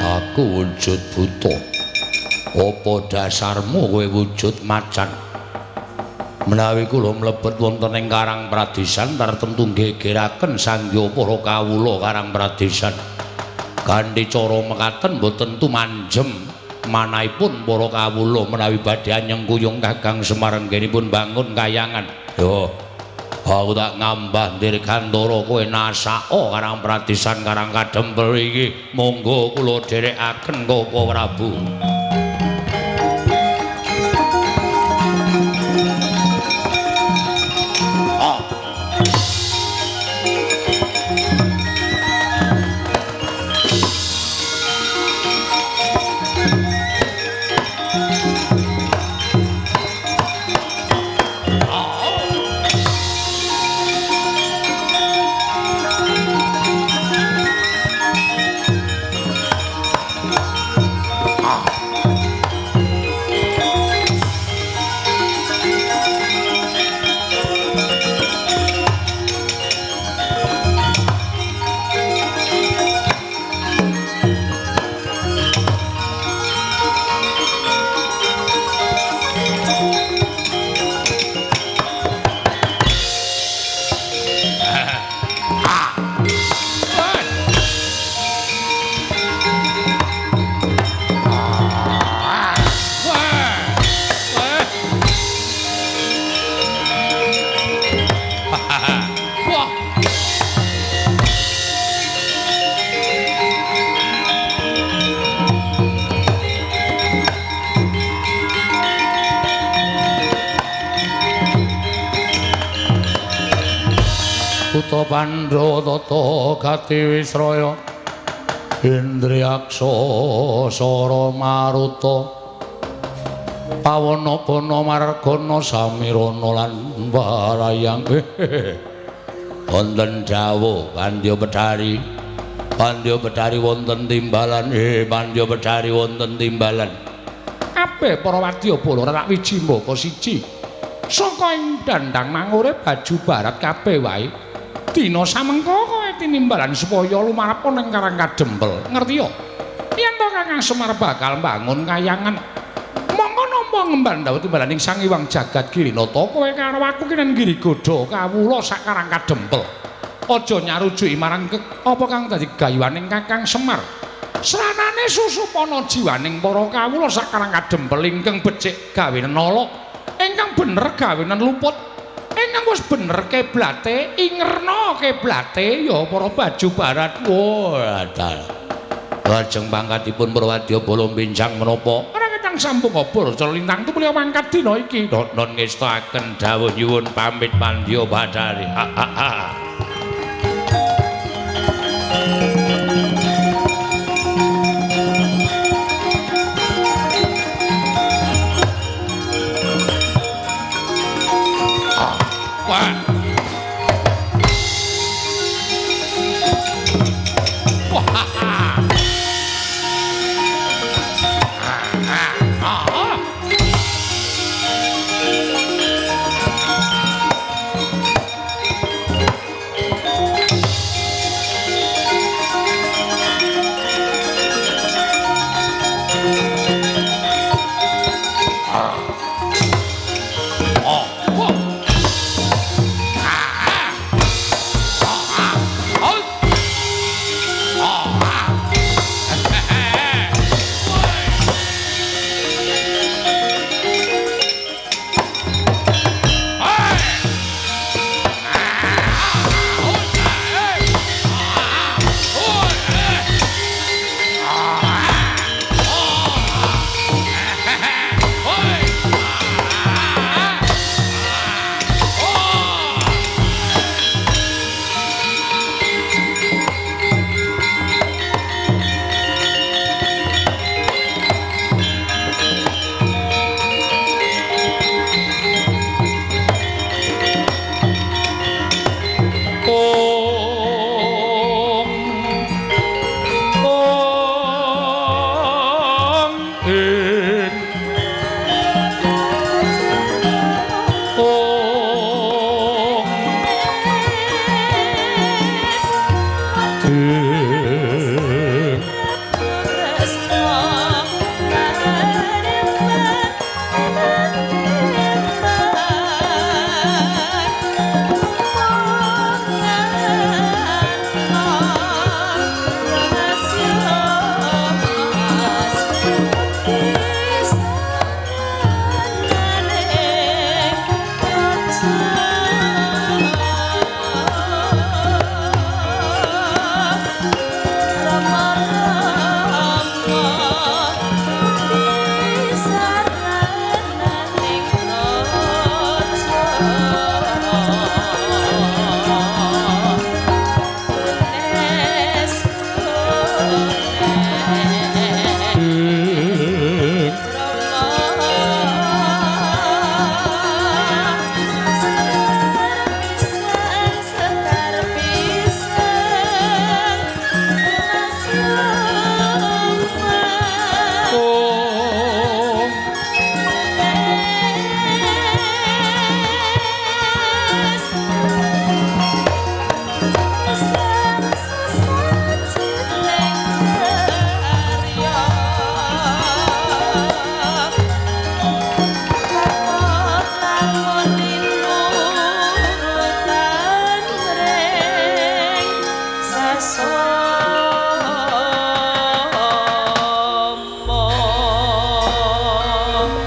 Aku wujud buta. Apa dasarmu kowe wujud macan? Menawi kula mlebet wonten ing Karang Pradesan tartemtu nggegeraken sangya para kawula Karang Pradesan. Kanthi cara mekaten boten tumanjem manahipun para kawula menawi badhe anyengkuyung Kakang Semar anggenipun bangun kayangan. Yo. Aku tak ngambah dirgantara kowe nasaka Karang Pratisan Karang Kadempel iki. Monggo kula dherekaken Koko Prabu. Kutha Pandhawa tata gati wisraya Indriyaksa sara maruta pawana bana margana samirana lan warayang. Wonten dawuh Pandya Bedari, Pandya Bedari wonten timbalan, Pandya Bedari wonten timbalan. Kabeh para wadya bala rak wiji mbaka siji. Saka ing dandang mangure baju barat kabeh wae. Dina samengko kowe tinimbalan supaya lumarep ning Karang Kadempel. Ngerti ya? Yen to Kakang Semar bakal mbangun kayangan, mongko nampa ngemban dawuh timbalaning Sang Hyang Jagat Girinata kowe karo aku ki nang Girigodha kawula sak Karang Kadempel. Aja nyarujuki marang apa kang dadi gayuhaning Kakang Semar. Sranane susupana jiwaning para kawula sak Karang Kadempel ingkang becik gawe nala, ingkang bener gawe luput. Ingkang wis bener keblate, ingerna keblate ya para baju barat. Wah, dalah. Lajeng pangkatipun Prawadya bala bincang menapa? Ora ketang sampung obor cara lintang tumuli mangkat dina iki. Non ngestakaken dawuh nyuwun pamit Pandya Bathari. Ha ha ha.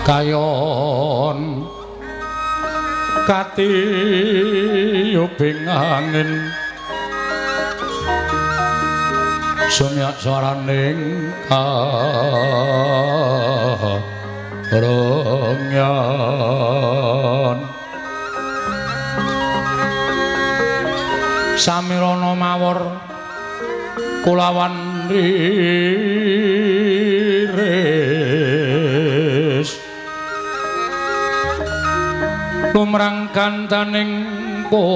Kayon katiyuping angin sumyak swaraning karengyan samirana mawar kulawan riris lumrang kantaning puspita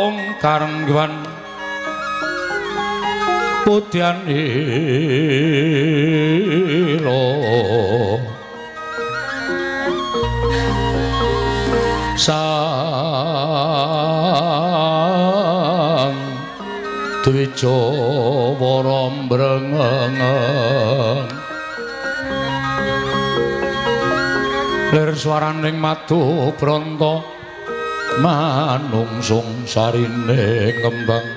ong karengwan putyanila sang Dwijawara mbrengeng lir swaraning madu branta manungsung sarine ngembang.